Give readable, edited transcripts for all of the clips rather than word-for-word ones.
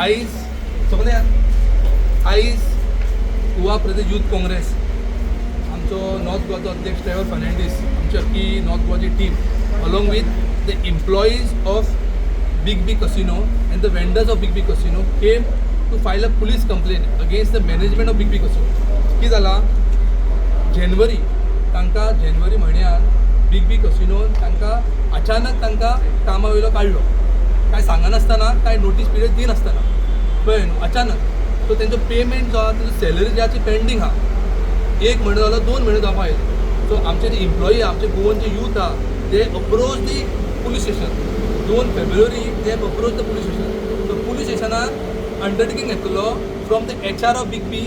आयज सगळे आयज गोवा प्रदेश यूथ काँग्रेस आमचो नॉर्थ गोवाचो अध्यक्ष ट्रेवर फर्नांडीस, आमची अख्खी नॉर्थ गोवाची team along with the employees of Big B Casino and the vendors of Big B Casino came to file a police complaint against the management of Big B Casino. कितें जालां, January तांकां January म्हयन्यान बीग बी कसिनोन तांकां अचानक तांकां कामा वयलो काडलो, कांय सांगनासतना, कांय नोटीस पिरियड दिनासतना, कळ्ळें न्हू, अचानक. सो तेंचो पेमेंट जो आहा, तेंचो सॅलरी जी आहा ती पेंडींग आहा. एक म्हयनो जालो, 2 म्हयने जावपा आयले. सो आमचे जे एम्प्लॉई आहा, आमचे गोवन जे यूथ आहा, they approach the police station. 2 February they approach the police station. So police स्टेशनान undertaking घेतलो from the HR of Big B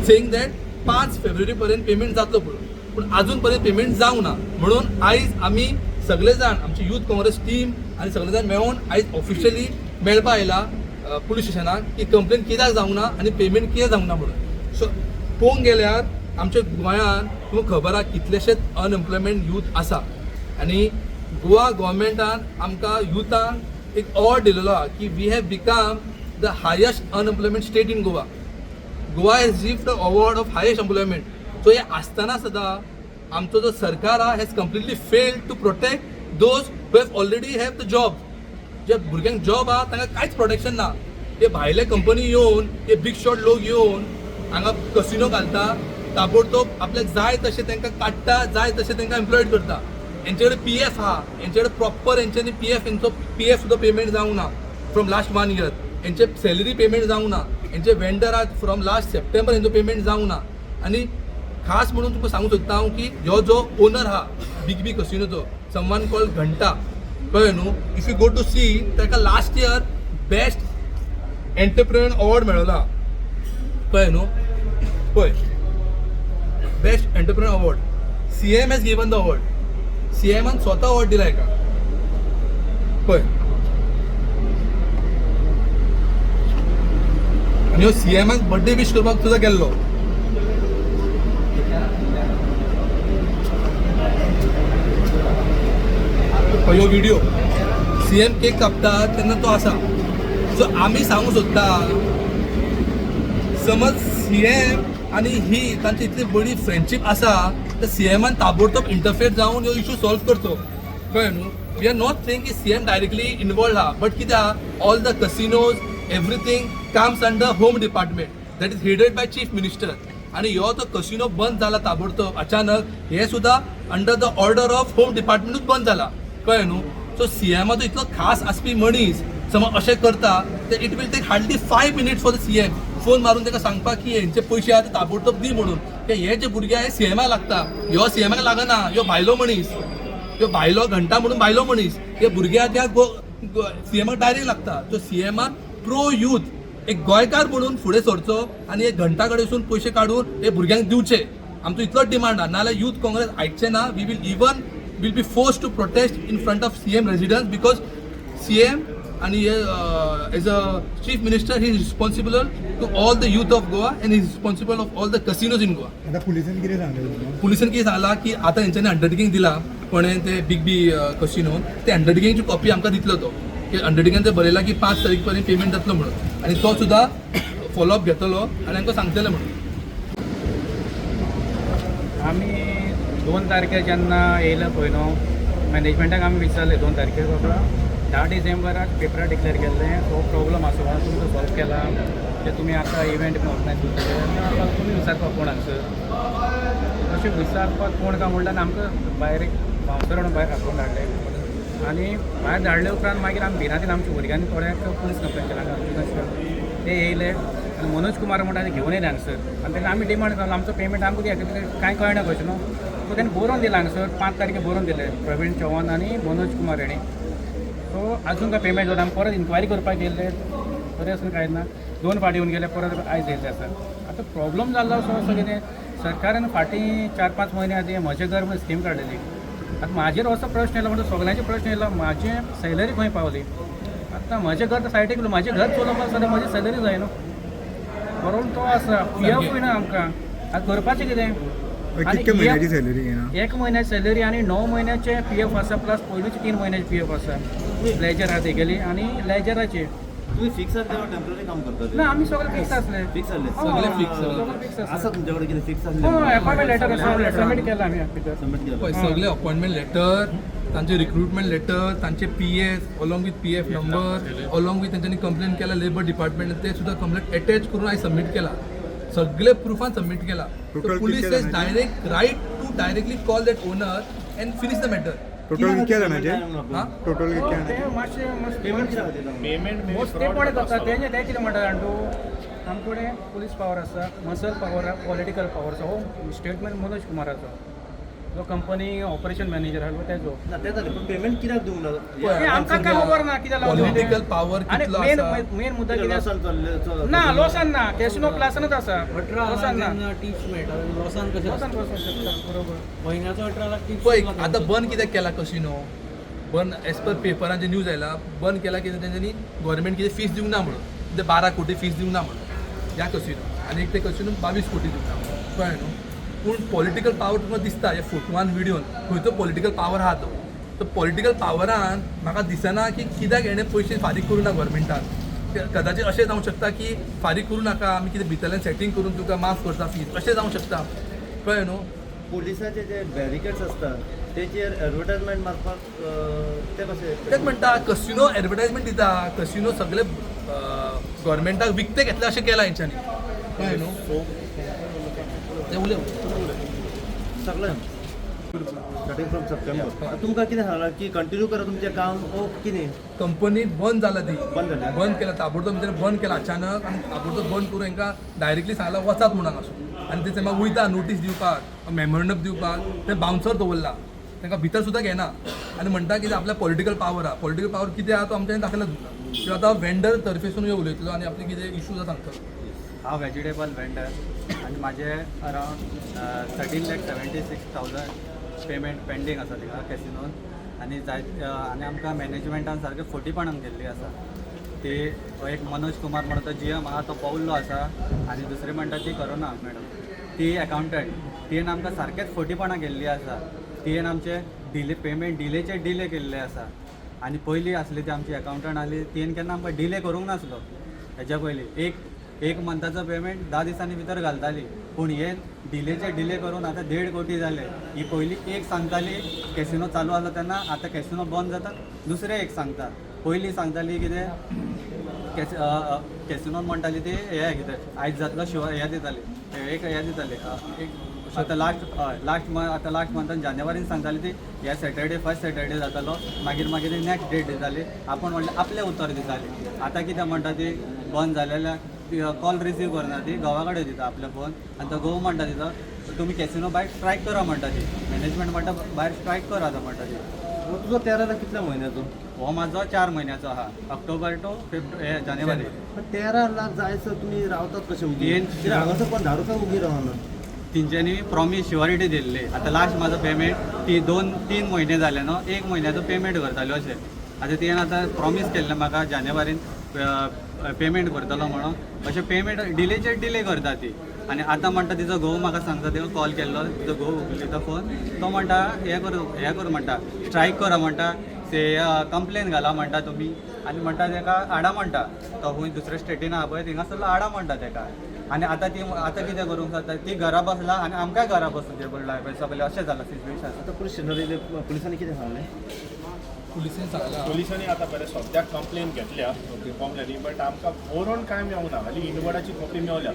saying that 5 फेब्रुवारी पर्यंत पेमेंट जातलो म्हणून, पूण अजून पर्यंत पेमेंट जावंक ना. म्हणून आयज आमी सगळे जाण, आमची यूथ काँग्रेस टीम आनी सगळे जाण मेळून आयज ऑफिशियली मेळपा आयला पुलीस स्टेशनाक की कंप्लेन कित्याक जावंक ना आनी पेमेंट कित्याक जावंक ना म्हणून. सो पळोवंक गेल्यार आमच्या गोंयांत तुमकां खबर आहा कितलेशेच अनएम्प्लॉयमेंट यूथ आसा आनी गोवा गोवोरमेंटान आमकां युथांक एक अवॉर्ड दिलेलो आहा की we have become the highest unemployment state in Goa. Goa has received the award of highest employment. So हे आसतना सुद्दां आमचो जो सरकार आहा has completely failed to protect those who have already have the job. जे भुरग्यांक जॉब आहा तांकां कांयच प्रोटेक्शन ना. हे भायले कंपनी येवन, हे बिग शॉट लोक येवन हांगा कसिनो घालता, ताबडतोब आपल्याक जाय तशें तांकां काडटा, जाय तशें तांकां एम्प्लॉयड करता. हेंचे कडेन पीएफ आहा, हेंचे कडेन प्रॉपर हेंच्यांनी पीएफ, हेंचो पीएफ सुद्दां पेमेंट जावंक ना फ्रॉम लास्ट वन इयर. हेंचे सॅलरी पेमेंट जावंक ना. हेंचे वेंडर आहात फ्रॉम लास्ट सप्टेंबर, हेंचो पेमेंट जावंक ना. आनी खास म्हणून तुमकां सांगूंक सोदता हांव की ह्यो जो ओनर आहा बिग बी कसिनोचो, समवन कॉल्ड घंटा, कळ्ळें न्हू, if you go to see, ताका last year best entrepreneur award मेळला, कळ्ळें न्हू. पळय, best entrepreneur award, CM has given the award. C एमान स्वता अवॉर्ड दिला हेका, पळय. आनी ह्यो सी एमाक बर्थडे विश करपाक सुद्दां गेल्लो. पळय ह्यो व्हिडिओ, सी एम केक कापता तेन्ना तो आसा. सो आमी सांगूंक सोदता, समज सी एम आनी ही तांची इतली बरी फ्रेंडशीप आसा तर सी एमान ताबडतोब इंटरफेयर जावन ह्यो इशू सॉल्व करचो, कळ्ळें न्हू. We are not saying की सी एम डायरेक्टली इनवॉल्ड आहा, बट कितें आहा, all the casinos everything comes under home department that is headed by chief minister. आनी ह्यो जो कसिनो बंद जाला ताबडतोब अचानक, हे सुद्दां under the order of home डिपार्टमेंटूच बंद जाला, कळ्ळें न्हू. सो सी एमाचो इतलो खास आसपी मनीस समज अशें करता तर it will take hardly 5 minutes for the CM phone मारून ताका सांगपाक की हेंचे पयशे आहा ते ताबडतोब दी म्हणून. ते हे जे भुरगे आहा हे सी एमाक लागता, ह्यो सी एमाक लागना. ह्यो भायलो मनीस, ह्यो भायलो घंटा म्हणून भायलो मनीस, हे भुरगे आहा त्या सी एमाक डायरेक्ट लागता. सो सी एमान प्रो यूथ एक गोंयकार म्हणून फुडें सरचो आनी एक घंटा कडेन पयशे काडून हे भुरग्यांक दिवचे. आमचो इतलोच डिमांड आहा. नाजाल्यार यूथ काँग्रेस आयकचे ना. We will even will be forced to protest in front of CM residence because CM आणि as a chief minister he is responsible to all the youth of Goa and is responsible of all the casinos in Goa. आता पुलिसांनी कितें सांगलें तुमकां? पुलिसान कितें सांगलां की आतां हेंच्यांनी अंडरटेकींग दिलां कोणें ते बिग बी कसिनोन, ते अंडरटेकिंगची कॉपी आमकां दितलो तो, की अंडरटेकिंग ते बरयलां की 5 तारीख पर्यंत पेमेंट जातलो म्हणून, आनी तो सुद्दां फॉलोअप घेतलो आनी आमकां सांगतले म्हणून. आमी 2 तारखेर जेन्ना येयले पळय न्हू, मॅनेजमेंटाक आमी विचारलें 2 तारखेर, बाबा 10 डिसेंबराक पेपरार डिक्लेर केल्लें, हो प्रॉब्लम आसा, तुमी तो सॉल्व केला ते तुमी आतां इव्हेंट बीन ऑर्गनायज करतले, आतां तुमी विचारपाक कोण हांगसर? अशें विचारपाक कोण काय म्हणल्यार आमकां भायर एक बाउन्सर म्हणून भायर आपोवन धाडले आनी भायर धाडले उपरांत मागीर आमी भिरांतीन आमच्या भुरग्यांनी थोड्यांक पुलीस कंप्लेन केला हांगा. ते येयले आनी मनोज कुमार म्हणटा ते घेवन येयले हांगसर आनी तेन्ना आमी डिमांड केलो, आमचो पेमेंट आमकां दिया, कांय कळना कशें न्हू. सो तेणें बरोवन दिलां हांगसर, 5 तारखेर बरोवन दिलें प्रवीण चौहान आनी मनोज कुमार हेणी. सो अजून काय पेमेंट जाता, आमी परत इन्क्वायरी करपाक गेल्ले तरी आसून कांय ना. 2 फावटी येवन गेले, परत आयज येयल्ले आसा. आतां प्रॉब्लम जाल्लो असो असो कितें, सरकारान फाटीं 4-5 म्हयने आदीं म्हजें घर म्हणून स्कीम काडलेली. आतां म्हाजेर असो प्रश्न येयलो, म्हणटा सगळ्यांचे प्रश्न येयलो, म्हाजें सॅलरी खंय पावली? आतां म्हजें घर सायडीक, म्हाजें घर चलोवपाक जाल्यार म्हजी सॅलरी जाय न्हू. बरोबर तो आसा, पी एफूय ना आमकां. आतां करपाचें कितें? कितके म्हयन्याची सॅलरी घेना? एक म्हयन्याची सॅलरी आनी 9 म्हयन्याचे पी एफ आसा, प्लस पयलूचे 3 म्हयन्याचे पी एफ आसा. लेजर आहा तेगेली आनी लेजराचे. तुम्ही फिक्स आसले टेम्पररी काम करता? ना, आमी सगळे फिक्स आसले. फिक्स आसले? सगळे fix, सगळे. सगळे फिक्स आसा आसले. तुमच्या कडेन कितें फिक्स आसले? हय, अपॉइंटमेंट लेटर आसा, सबमीट केला आमी भितर. सबमीट केला. पळय, सगळे अपॉइंटमेंट लेटर, तांचे रिक्रुटमेंट लेटर, तांचे PF along with PF number, along with तेंच्यांनी कंप्लेन केला लेबर डिपार्टमेंट, ते सुद्दां कंप्लेन एटॅच करून हांवें सबमीट केला. सगळे प्रुफान सबमीट केला. Total police कितके is जाणांचे? Direct right to directly call that owner and finish the matter. Total कितक्या जाणांचे? हा. टोटल कितक्या ते जाणांचे? मातशे मस्त पेमेंट कितें खातीर? पेमेंट मोस्ट ते पडत आसा. तेंचे ते कितें म्हणटा जाणा तूं, आमचे कडेन पुलीस पावर आसा, मसल पावर आसा, पॉलिटिकल पावर आसा. हो स्टेटमेंट मनोज कुमाराचो, जो कंपनी ऑपरेशन मॅनेजर आसलो तेजो. ना, ते जालें, पण पेमेंट कित्याक दिवंक ना? पळय, ते आमकां काय खबर ना कित्याक लागून. पॉलिटिकल पावर आनी कितलो मेन आसा. मेन मुद्दा कितें आसा? लॉसान चल्ले? ना, लॉसान ना, कॅसिनो प्लासानूच आसा. 18 लॉसान लाख ना. जेन्ना टिप्स मेळटा, लॉसान कशें? लॉसान बसूंक शकता, बरोबर. म्हयन्याचो 18 लाख टिप्स. पळय, आतां बंद कित्याक केला कसिनो? बंद एज पर पेपरांचे न्यूज आयला, बंद केला कित्याक तेंच्यांनी गव्हर्मेंट कितें फीस दिवंक ना म्हणून. ते 12 कोटी फीस दिवंक ना म्हणून ह्या कसिनो, आनी एक ते कसिनो 22 कोटी दिवंक ना म्हणून, कळ्ळें न्हू? पूण पॉलिटिकल पावर तुमकां दिसता ह्या फोटवान, विडियोन, खंय तो पॉलिटिकल पावर आहा. तो तो पॉलिटिकल पावरान म्हाका दिसना की कित्याक हेणें पयशे फारीक करूं ना गव्हर्मेंटान. कदाचित अशें जावंक शकता की फारीक करूं नाका, आमी कितें भितरल्यान सेटींग करून तुका माफ करता फीस, अशें जावंक शकता, कळ्ळें न्हू? पोलिसाचे जे बॅरिकेड्स आसता तेचेर एडवर्टायजमेंट मारपाक ते कशें? तेच म्हणटा, कसिनो एडवर्टायजमेंट दिता, कसिनो सगळे गव्हर्मेंटाक विकते घेतले अशें केलां हेंच्यांनी, कळ्ळें न्हू? ते उलय. सगळें स्टार्टींग फ्रॉम सप्टेंबर. तुमकां कितें सांगलां की कंटिन्यू करा तुमचें काम ओ कितें? कंपनी बंद जाला ती. बंद जाल्या? बंद केला ताबडतोब तेंच्यांनी, बंद केला अचानक. आनी ताबडतोब बंद करून हांकां डायरेक्टली सांगलां वचात म्हणून हांगासून. आनी ते मागीर वयता नोटीस दिवपाक, मेमोरंडम दिवपाक, ते बाउन्सर दवरला, तांकां भितर सुद्दां घेना. आनी म्हणटा की आपल्या पॉलिटिकल पावर आहा. पॉलिटिकल पावर कितें आहा तो आमच्यांनी दाखयला तुमकां. किंवा आतां वेंडर तर्फेसून उलयतलो आनी आपले कितें इशूज आहा सांगतलो. हांव वेजिटेबल वेंडर आनी म्हाजे around 13,76,000 payment pending आसा थिंगा कॅसिनोन. आनी जाय आनी आमकां मॅनेजमेंटान सारकें फटीपणान केल्ली आसा. ती एक मनोज कुमार म्हणून तो जीएम आहा, तो पावल्लो आसा. आनी दुसरी म्हणटा ती करोना मॅडम, ती एकावंटंट, तिणें आमकां सारकेंच फटीपणां केल्ली आसा. तिणें आमचे डिले पेमेंट डिलेचे डिले केल्ले आसा. आनी पयलीं आसली ती आमची एकावंटंट आसली, तिणें केन्ना आमकां डिले करूंक नासलो. हेच्या पयलीं एक एक मंथाचो पेमेंट 10 दिसांनी भितर घालताली, पूण हे डिलेचे डिले करून आतां 1.5 कोटी जाले. ही पयली एक सांगताली कॅसिनो चालू आसलो तेन्ना, आतां कॅसिनो बंद जाता दुसरें एक सांगता. पयलीं सांगताली कितें, कॅसिनोन म्हणटाली ती हें कितें आयज जातलो शिवाय हें दिताली, एक हें दिताली एक. आतां लास्ट, हय, लास्ट आतां लास्ट मंथान जानेवारीन सांगताली ती ह्या सॅटर्डे, फर्स्ट सॅटर्डे जातालो. मागीर मागीर नॅक्स्ट डेट दिताली. आपूण म्हणल्यार आपलें उतर दिताली. आतां कितें म्हणटा ती, बंद जालेल्याक कॉल रिसीव करना. ती घोवा कडेन दिता आपलो फोन आनी तो घोव म्हणटा तिचो, तुमी कॅसिनो भायर स्ट्रायक करा म्हणटा ती. मॅनेजमेंट म्हणटा भायर स्ट्रायक करा आतां म्हणटा ती. तुजो 13 लाख कितल्या म्हयन्याचो? हो म्हाजो 4 म्हयन्याचो आहा, ऑक्टोबर टू फिफ्ट हे जानेवारी. 13 लाख जाय सर तुमी रावतात कशें उगी? कित्याक हांगासर कोण 10 रुपया उगी रावना. तेंच्यांनी प्रॉमीस शुअरिटी दिल्ली. आतां लास्ट म्हाजो पेमेंट ती 2-3 म्हयने जाले न्हू, एक म्हयन्याचो पेमेंट करताल्यो अशें. आतां तुवें आतां प्रॉमीस केल्लें म्हाका जानेवारीन पेमेंट करतलो म्हणून, अशें पेमेंट डिलेचेर डिले करता ती. आनी आतां म्हणटा तिचो घोव म्हाका सांगता, तिका कॉल केल्लो, तिचो घोव उखलता फोन, तो म्हणटा हें कर, हें कर म्हणटा, स्ट्रायक करा म्हणटा, से कंप्लेन घाला म्हणटा तुमी. आनी म्हणटा तेका हाडा म्हणटा, तो खंय दुसऱ्या स्टेटीन आहा पळय थिंगासरलो हाडा म्हणटा तेका. आनी आतां ती आतां कितें करूंक जाता? ती घरा बसला आनी आमकांय घरा बसूंक पडला पळय सगळें, अशें जालां सिचुएशन. आतां पुलीस स्टेशनार येयले, पुलिसांनी कितें सांगलें? पुलिसेन सांगलां. पोलिसांनी आतां बरें सद्याक कंप्लेन घेतल्या, ओके, कंप्लेनी, बट आमकां बरोवन कांय मेळूंक ना, खाली इनवर्डाची कॉपी मेवल्या.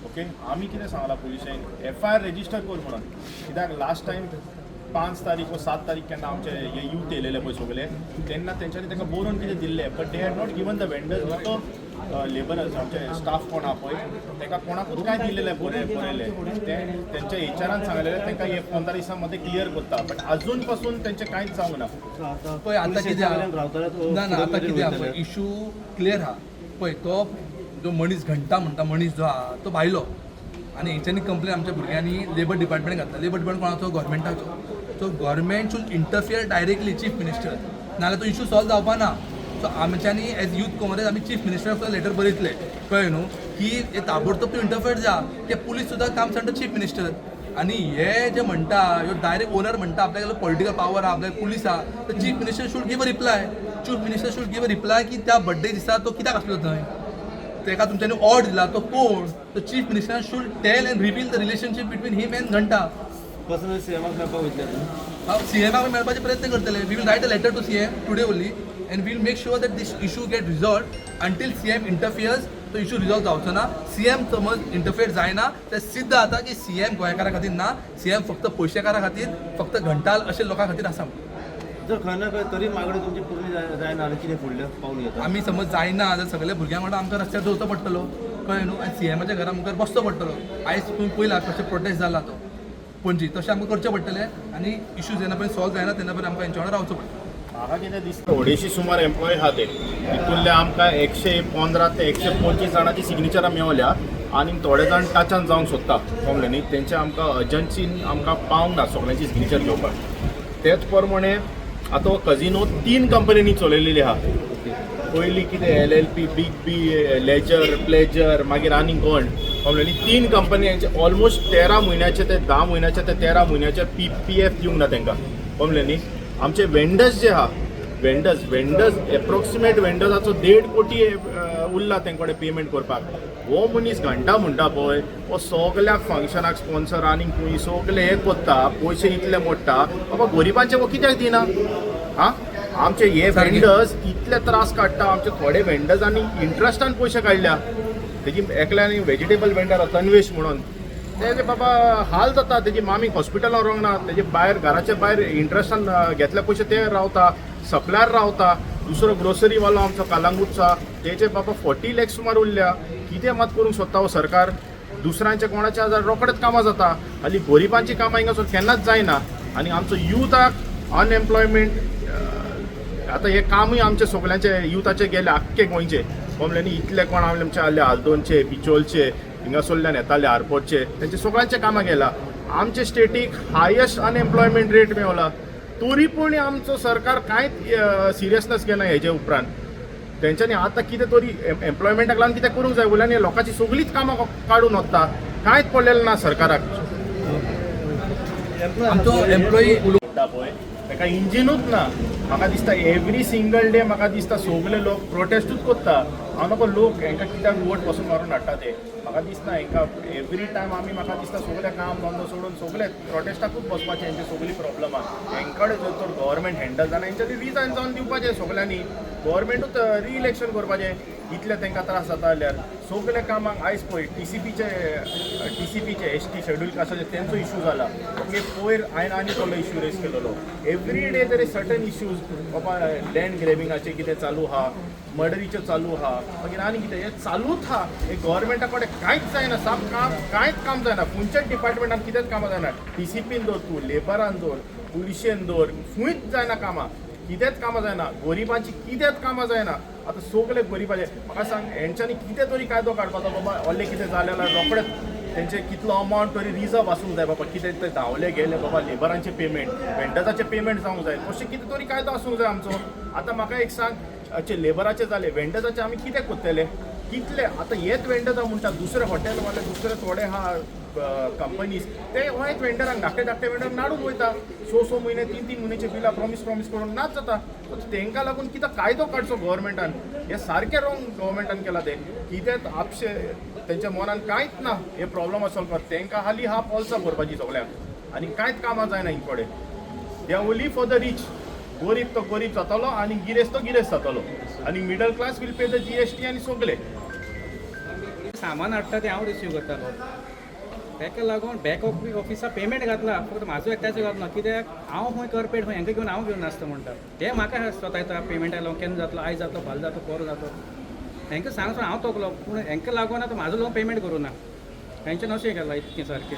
ओके, आमी कितें सांगलां पुलिशेंक, एफआयआर रेजिस्टर कर म्हणून. कित्याक लास्ट टायम 5 तारीख वा 7 तारीख केन्ना आमचे हे यूथ येयलेले पळय सगळे, तेन्ना तेंच्यांनी तांकां बरोवन कितें दिल्लें, but they had not given the vendors, तो लेबरर्स, आमचे स्टाफ कोण आहा पळय तांकां कोणाकूच कांय दिलेलें बरयलें. ते तेंच्या एचआरान सांगलेलें तांकां हे 15 दिसां मदीं क्लियर करता, बट अजून पासून तेंचें कांयच जावंक ना. पळय आतां कितें आहा? रावताले? ना ना, आतां कितें आहा पळय, इशू क्लियर आहा. पळय, तो जो मनीस घंटा म्हणटा मनीस जो आहा तो भायलो, आनी हेंच्यांनी कंप्लेन आमच्या भुरग्यांनी लेबर डिपार्टमेंट घातला. लेबर डिपार्टमेंट कोणाचो? गव्हर्मेंटाचो. So government should interfere directly, chief minister, नाजाल्यार तो इशू सॉल्व जावपा ना. सो आमच्यांनी एज यूथ काँग्रेस आमी चीफ मिनिस्टराक सुद्दां लेटर बरयतले, कळ्ळें न्हू, की हे ताबडतोब तूं इंटरफियर जा. ते पुलीस सुद्दां काम सांगता चीफ मिनिस्टर. आनी हे जे म्हणटा, ह्यो डायरेक्ट ओनर म्हणटा आपल्याक पॉलिटिकल पावर आहा, आपल्याक पुलीस आहा, तर Chief Minister should give a reply. Chief Minister should give a reply की त्या बड्डे दिसा तो कित्याक आसलो थंय, तेका तुमच्यांनी ऑर्डर दिला तो कोण. तर Chief Minister should tell and reveal the relationship between him and Ghanta. Personal सीएमाक मेळपाक वयतले तुमी? सीएमाक मेळपाचे प्रयत्न करतले. We will write a letter to CM today only and we'll make sure that this issue get resolve. Until CM interferes, तो issue resolve जावचो ना. CM समज interfere जायना ते सिद्ध जाता की सीएम गोंयकारा खातीर ना, सीएम फक्त पयशेकारा खातीर, फक्त घंटाल अशे लोकां खातीर आसा. जर खंय ना खंय तरी मागणी तुमची पूर्ण जायना जाल्यार कितें फुडलें पावल घेता? आमी समज जायना जाल्यार सगळे भुरग्यांक वांगडा आमकां रस्त्यार दवरचो पडटलो, कळ्ळें न्हू, आनी सीएमाच्या घरा मुखार बसचो पडटलो. आयज तुमी पळयला कशें प्रोटेस्ट जाला तो पणजी, तशें आमकां करचें पडटलें आनी इशू जेन्ना पर्यंत सॉल्व जायना तेन्ना पर्यंत आमकां हेंच्या वांगडा रावचो पडटलो. म्हाका कितें दिसता, अडेचशी सुमार एम्प्लॉय आहा ते, तितूंतले आमकां 115 ते 125 जाणांची सिग्नेचरां मेवल्या आनी थोडे जाण टचान जावंक सोदता, कळ्ळें न्ही. तेंचे आमकां अर्जन्सीन आमकां पावंक ना सगळ्यांची सिग्नेचर घेवपाक. तेच प्रमाणे आतां हो कजिनो तीन कंपनींनी चलयलेली आहा. पयलीं कितें LLP, big B, ledger, pleasure, मागीर आनी कोण, कळ्ळें न्ही. तीन कंपनी यांचे ऑलमोस्ट 13 म्हयन्याचे ते 10 म्हयन्याचे ते 13 म्हयन्याचे पीएफ दिवंक ना तांकां, कळ्ळें न्ही. आमचे वेंडर्स जे आहा, वेंडर्स एप्रोक्सिमेट वेंडर्साचो 1.5 कोटी उरला तेंचे कडेन पेमेंट करपाक. हो मनीस घंटा म्हणटा पळय, हो सगल्याक फंक्शनाक स्पॉन्सर आनी खंय सगळे हे कोत्ता, पयशे इतले मोडटा बाबा गरिबांचे, हो कित्याक दिना? आं, आमचे हे वेंडर्स इतले त्रास काडटा. आमचे थोडे वेंडर्सांनी इंट्रस्टान पयशे काडल्या. तेजी एकल्यानी वेजिटेबल वेंडर तन्वेश म्हणून, तेजे बाबा हाल जाता. तेजी मामीक हॉस्पिटलान व्हरूंक ना. तेजे भायर घराच्या भायर इंट्रस्टान घेतले पयशे ते रावता, सप्लायर रावता. दुसरो ग्रोसरीवालो आमचो कालांगूटचा, तेजे बाबा 40 लॅक्स सुमार उरल्या. कितें मात करूंक सोदता हो सरकार? दुसऱ्यांच्या कोणाच्या जाल्यार रोखडेच कामां जाता, हाली गरिबांची कामां हिंगासर केन्नाच जायना. आनी आमचो युथाक अनएम्प्लॉयमेंट, आतां हे कामूय आमचे सगल्यांचे युथाचे गेले आख्खे गोंयचे, कळ्ळें न्ही. इतले कोण आमचे आहले हाल्दोनचे, बिचोलचे, हिंगासरल्यान येताले आरपोटचे, तेंचे सगळ्यांचे कामां गेला. आमचे static highest unemployment rate Mewla, तरी पूण आमचो सरकार कांयच सिरियसनेस घेना. हेजे उपरांत तेंच्यांनी आतां कितें तरी एम्प्लॉयमेंटाक लागून कितें करूंक जाय. वयल्यान लोकांची सगळींच कामां काडून वता, कांयच पडलेलें ना सरकाराक. आमचो एम्प्लॉई म्हणटा पळय, ताका इंजिनूच ना. म्हाका दिसता एवरी सिंगल डे म्हाका दिसता सगळे लोक प्रोटेस्टूच करता. हांव नको लोक हेंकां कित्याक वोट पासून मारून हाडटा ते, म्हाका दिसना हेंकां. एवरी टायम आमी म्हाका दिसता सगळे काम धंदो सोडून सगळे प्रोटेस्टाकूच बसपाचें. हेंचे सगळी प्रॉब्लमां हेंकडे जर तर गव्हर्मेंट हँडल जायना, हेंच्यांनी रिजायन जावन दिवपाचें सगळ्यांनी, गव्हर्मेंटूच रिइलेक्शन करपाचें. इतले तांकां त्रास जाता जाल्यार सगळे कामाक. आयज पळय टीसीपीचे एसटी शेड्यूल कास्टाचे तेंचो इशू जाला, ओके. पयर हांवें आनी कसलो इशू रेज केलेलो. Every day there is certain issues बाबा. लँड ग्रेबिंगाचें कितें चालू आहा, मर्डरीचें चालू आहा, मागीर आनी कितें हें चालूच आहा. हे गव्हर्मेंटा कडेन कांयच जायना, साप काम, कांयच काम जायना. खंयच्याच डिपार्टमेंटान कितेंच कामां जायना. टीसीपीन दवर तूं, लेबरान दवर, पुलिशेन दवर, खंयच जायना कामां, कितेंच कामां जायना. गरिबांची कितेंच कामां जायना. आतां सगळे गरिबाचे म्हाका सांग, हेंच्यांनी कितें तरी कायदो काडपाचो बाबा. व्हडलें कितें जालें जाल्यार रोखडेच तेंचे कितलो अमावंट तरी रिजर्व आसूंक जाय बाबा. कितें ते धांवले गेले बाबा, लेबरांचे पेमेंट, वेंडर्साचे पेमेंट जावंक जाय, तशें कितें तरी कायदो आसूंक जाय आमचो. आतां म्हाका एक सांग, अचे लेबराचे जाले, वेंडर्साचे आमी कितें करतले? कितले आतां हेच वेंडर्सां म्हणटा, दुसरे हॉटेलवाले, दुसरे थोडे आहा कंपनीज, ते हेच वेंडरांक, धाकटे धाकटे वेंडरांक नाडून वयता. स स म्हयने, तीन तीन म्हयन्याचे बिलां प्रॉमीस प्रॉमीस करून नाच जाता. सो तेंकां लागून कितें कायदो काडचो गव्हर्मेंटान. हें सारकें रोंग गव्हर्मेंटान केलां. तें कितें आपशे तेंच्या मनान कांयच ना. हे प्रॉब्लम सॉल्व कर तेंकां हाली हा पॉलसां भरपाची सगळ्यांक आनी कांयच कामां जायना हिंचे कडेन. They are only for the rich. गरीब तो गरीब जातलो आनी गिरेस्त तो गिरेस्त जातलो आनी middle class will pay the GST आनी सगळे. सामान हाडटा तें हांव रिसीव करतालो. ताका लागून बॅक ऑफिसा पेमेंट घातला, फक्त म्हाजो एकट्याचो घातला. कित्याक हांव खंय करपेट खंय हांकां घेवन हांव घेवन नासता म्हणटा. ते म्हाका स्वता पेमेंट आयलो, केन्ना जातलो, आयज जातलो, फाल्यां जातलो, पोरो जातलो, हांकां सांग हांव तोकलो. पूण हांकां लागून आतां म्हाजो लोन पेमेंट करूं ना. तेंच्यान अशें केलां इतकें सारकें.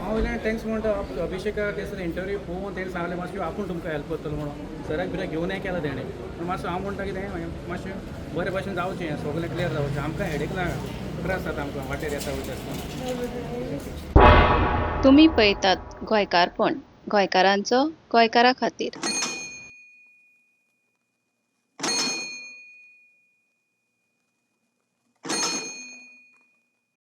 हांव वयल्यान thanks म्हणटा अभिषेका. ते इंटरव्यू पळोवन तेणें सांगलें मातशें आपूण तुमकां हेल्प करतलो म्हणून. सराक बिराक घेवनय केलां तेणें. पूण मातसो हांव म्हणटा कितें, मातशें बरे भशेन जावचें, सगळें क्लियर जावचें. आमकां हेडेक नाका, त्रास जाता आमकां वाटेर येता वयता आसतना. तुमी पळयतात गोंयकारपण, गोंयकारांचो गोंयकारा खातीर.